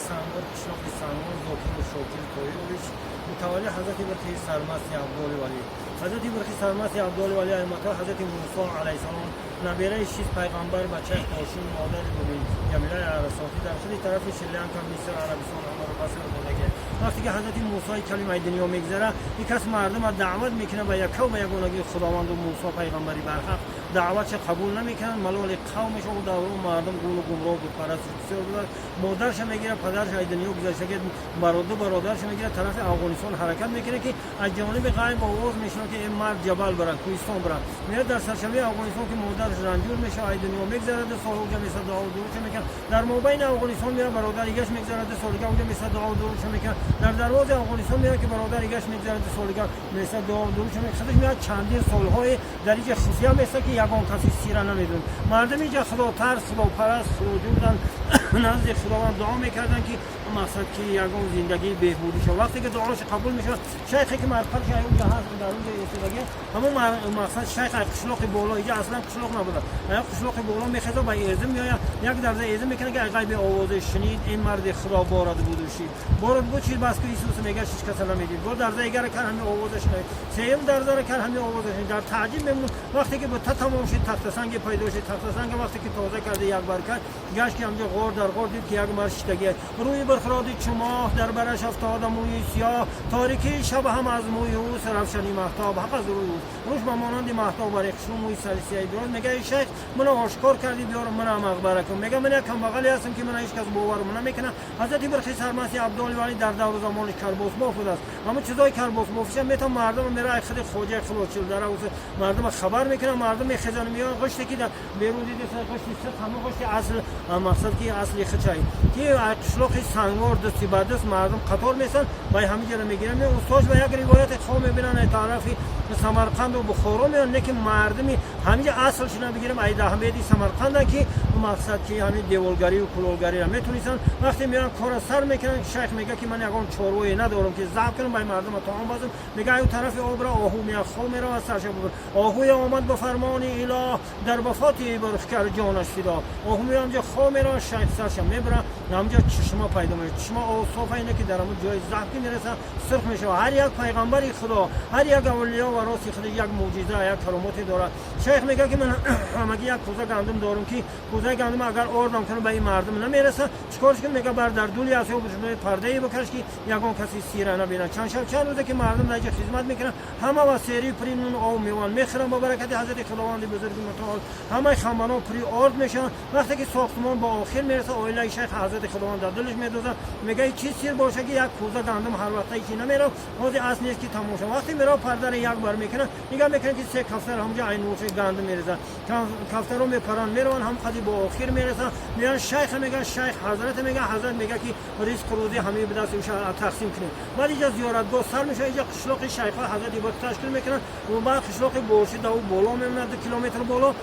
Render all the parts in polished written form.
Сангвор, қишлоқи Сангвор, Зокиру Шокир Тоирович, мутавалли ҳазрати Бирқи Сармасти Абдоли Валӣ. Ҳазрати Бирқи Сармасти Абдоли Валӣ аймака ҳазрати Мусо алайҳиссалом, набераи шист пайғамбар, бачаи Ҳошим, модари Мубин Ҷамилаи Арасотӣ, дар худи тарафи Шри-Ланка, Миср, Арабистон ҳамаро басар бурдаги. Вақте ки ҳазрати Мусои калимаи дунё мегзара, ин кас мардума даъват мекунад ба якав ба ягонагии Худованду Мусо пайғамбари барҳақ. Даъватша қабул намекунанд, малоли қавмеш, о давру мардум гулу гумроҳ буд, параст бисёр буданд. Модарша мегирад, падарша аз дунё гузашта, ки бароду бародарша мегирад, тарафи Афғонистон ҳаракат мекунад, ки аз ҷониби ғайб овоз мешунад, ки ин мард ҷабал барад, кӯҳистон барад. Меяд дар саршавии Афғонистон, ки модараш ранҷур мешавад, аз дунё мегзарад, 2 сол уҷа месад, дуо дуруша мекунад. Дар мобайни Афғонистон меяд, бародари гаш мегзарад, 2 солига уҷа месад, дуо дуруша мекунад. Дар дарвози Афғонистон меяд, ки бародари гаш мегзарад, 2 солига месад, дуо дуруша мекунад. Худаш меяд, чандин солҳои дар иҷа хуфия месад, ки ягон каси сира намедонад. Мардами иҷа худотарс, худопараст, худоҷӯ буданд, назди Худованд дуо мекарданд, ки мақсад ки ягон зиндагии беҳбудӣ шавад. Вақте ки дуоша қабул мешавад, шайхе ки марқадш унҷа ҳаст, дар унҷа истодагӣ, ҳамон мақсад шайх аз қишлоқи боло, иҷа аслан қишлоқ набуда, як қишлоқи боло мехезад, ба эзим меояд, як дарза эзим мекунад, ки аз ғайби овозе шунид: ин марди худо борад буду шид, борад буд шид. Бас ки Исус мега, ҳеч каса намедид. Бо дарза игара кар, ҳамин овоза шунид. Сеюм дарзара кар, ҳамин овоза шунид. Дар таъҷиб мемонд. Вақте ки та тамом шид, тахтасанге пайдо шид. Тахтасанга вақте ки тоза карда, як бар кард, гашт, ки ҳамҷо ғор дар ғор дид, ки як мард шиштагӣ, рӯи бархироди чу моҳ, дар бараш афтода мӯи сиёҳ, торикии шаб ҳам аз мӯи ӯ равшани маҳтоб ҳақ аз рӯи ӯ, рӯш ба монанди маҳтоб барехшу мӯи сари сиёҳи дуроз. Мега: эй шайх, мана ошкор кардӣ, биёр мана мақбара кун. Мега: ман як камбағале ҳастам, ки мана ҳеҷ кас бовар намекунад. Ҳазрати Бирхи Сармасти Абдоли Валӣ дар давру замони карбосбоф будааст. Ҳамон чизои карбосбофиша метавон мардум мера, ай худи хоҷаи хилочилдара мардума хабар мекунад, мардум мехезанд, меоянд. Ғиште ки дар берун диди, ғишти сиқ, ҳамон ғишти асл, мақсад ки асли хичай, ки қишлоқи Сангвор дасти ба даст мардум қатор месанд ва ҳамин ҷара мегиранд. Устош ба як ривояте хо мебинанд, тарафи Самарқанду Бухоро меоянд, не ки мардуми ҳаминҷа аслшона бигирем, ай даҳмеди Самарқанда, ки мақсад ки ҳамин деволгарию кулолгариро метонистанд. Вақте меоянд, кора сар мекунанд, шайх мега, ки ман ягон чорвое надорам, ки забҳ кунам, бай мардума таом базам. Мега: аю тарафи обра оҳу меяд, хо меравад, сарша оҳуя омад, ба фармони илоҳ дар вафоти бархкар ҷонаш фидо. Оҳу меояд, ҷо хо меравад, шайх сарша мебара. Ҳамҷа чишма пайдо мешавад. Чишма софа ине, ки дар ҳамун ҷои заҳб ки мерасад, сурх мешавад. Ҳар як пайғамбари Худо, ҳар як авлиё ва рости Худо як мӯъҷиза, як каромоте дорад. Шайх мегӯяд, ки ман ҳамагӣ як кӯза гандум дорум, ки кӯзаи гандум агар ордам кунам, ба ин мардум намерасад. Чӣ корш кунам? Мега, бар дар дули асё пардае бикаш, ки ягон каси сира набинад. Чанд шаб, чанд рӯзе ки мардум дар инҷа хизмат мекунанд, ҳама ва сери пури нун об меван мехӯранд. Ба баракати ҳазрати Худованди бузурги мутаол ҳамаи хамбано пури орд мешаванд. Вақте ки сохтмон ба охир мерасад, оилаи шайх ҳазрати Худованд дар дилаш медозад, мега, чӣ сир боша, ки як кӯза гандум ҳар вақта ичи намерав, ҳозир асл нест, ки тамоша. Вақте мерав, пардара як бар мекунад, нигаҳ мекунад, ки се кафтар ҳамҷа айнӯши гандум мерезад. Кафтаро мепаранд, мераванд, ҳам қади бо охир мерасанд, меян, шайха мегӯян, шайх ҳазрата мегӯян. Ҳазрат мега, ки ризқу рӯзӣ ҳамаи ба даст тақсим кунем. Баъд иҷа зиёратгоҳ сар мешавад. Иҷа қишлоқи шайхҳо ҳазрати ибод ташкил мекунанд. Баъд қишлоқи Борши да боло мемонад, 2 километр боло.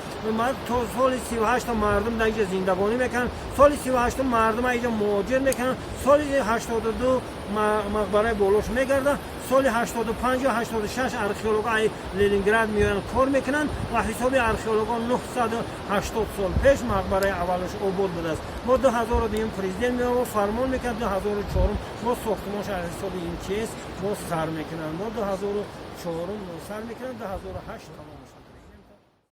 То соли 38-та мардум дар иҷа зиндагонӣ мекунанд. Соли 38-ум мардум иҷа муҳоҷир мекунанд. Соли 82 мақбараи болош мегардад. Соли 85 86 археолого ай Ленинград меоянд, кор мекунанд ва ҳисоби археологон 980 сол пеш мақбараи аввалаш обод будааст. Мо 2002 президент меояд, фармон мекунад, 2004 мо сохтмонш аз ҳисоби МЧС боз сар мекунанд. Мо 2004 сар мекунанд, 2008 тамом.